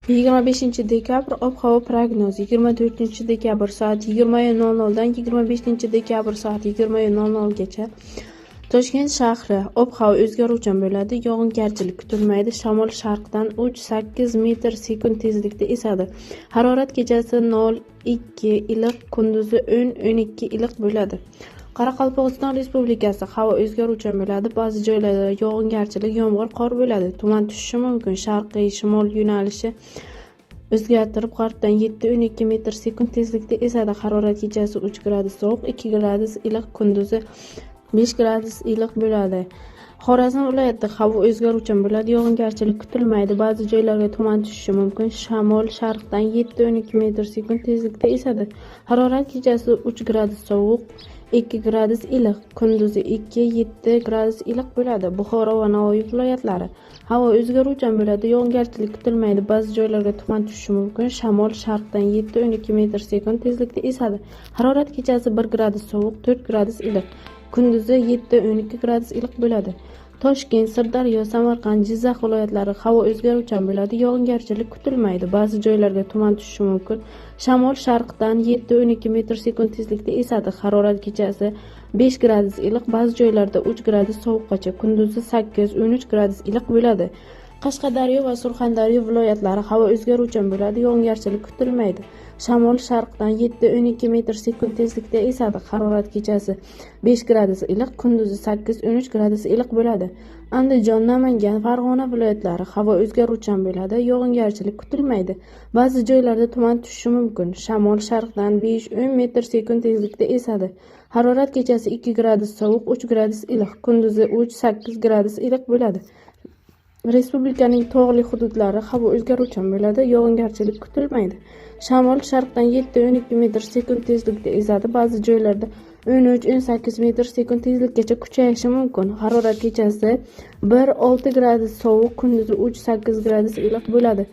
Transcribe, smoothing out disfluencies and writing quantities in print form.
25 dekabr ob-havo prognozi. 24 dekabr soat 20:00 dan 25 dekabr soat 20:00 gacha Toshkent shahri ob-havo o'zgaruvchan bo'ladi, yog'ingarchilik kutilmaydi, shamol sharqdan 3-8 metr sekund tezlikda esadi. Harorat kechasi 0-2 iliq, kunduzi 10-12 iliq bo'ladi. Qoraqalpog'iston Respublikasi havo o'zgaruvchan bo'ladi, ba'zi joylarda yog'ingarchilik, yomg'ir, qor bo'ladi, tuman tushishi mumkin. Sharqiy shimol yo'nalishi o'zgartirib g'arbdan 7-12 metr sekund tezlikda esadi. Harorat kechasi 3 gradus sovuq, 2 gradus iliq, kunduzi 5 gradus iliq bo'ladi. Xorazm viloyati havo o'zgaruvchan bo'ladi, yog'ingarchilik kutilmaydi, ba'zi joylarga tuman tushishi mumkin. Shamol sharqdan 7-12 metr sekund tezlikda esadi. Harorat kechasi 3 gradus sovuq, 2 gradus iliq, kunduzi 2-7 gradus iliq bo'ladi. Buxoro va Navoiy viloyatlari havo o'zgaruvchan bo'ladi, yog'ingarchilik kutilmaydi, ba'zi joylarga tuman tushishi mumkin. Shamol sharqdan 7-12 metr sekund tezlikda esadi. Harorat kechasi 1 gradus sovuq, 4 gradus iliq, kunduzi 7-12 gradus iliq bo'ladi. Toshkent, Sirdaryo, Samarqand, Jizzax viloyatlari havo o'zgaruvchan bo'ladi, yog'ingarchilik kutilmaydi, ba'zi joylarga tuman tushishi mumkin. Shamol sharqdan 7-12 metr sekund tezlikda esadi. Harorat kechasi 5 gradus iliq, ba'zi joylarda 3 gradus sovuqqacha, kunduzi 8-13 gradus iliq bo'ladi. Qashqadaryo va Surxondaryo viloyatlari havo o'zgaruvchan bo'ladi, yog'ingarchilik kutilmaydi. Shamol sharqdan 7-12 metr sekund tezlikda esadi. Harorat kechasi 5 gradus iliq, kunduzi 8-13 gradus iliq bo'ladi. Andijon, Namangan, Farg'ona viloyatlari havo o'zgaruvchan bo'ladi, yog'ingarchilik kutilmaydi. Ba'zi joylarda tuman tushishi mumkin. Shamol sharqdan 5-10 metr sekund tezlikda esadi. Harorat kechasi 2 gradus sovuq, 3 gradus iliq, kunduzi 3-8 gradus iliq bo'ladi. Respublikaning tog'li hududlari havo o'zgaruvchan bo'ladi, yog'ingarchilik kutilmaydi. Shamol sharqdan 7-12 metr sekund tezlikda esadi, ba'zi joylarda 13-18 metr sekund tezlikgacha kuchayishi mumkin. Harorat kechasi 1-6 gradus sovuq, kunduzi 3-8 gradus iliq bo'ladi.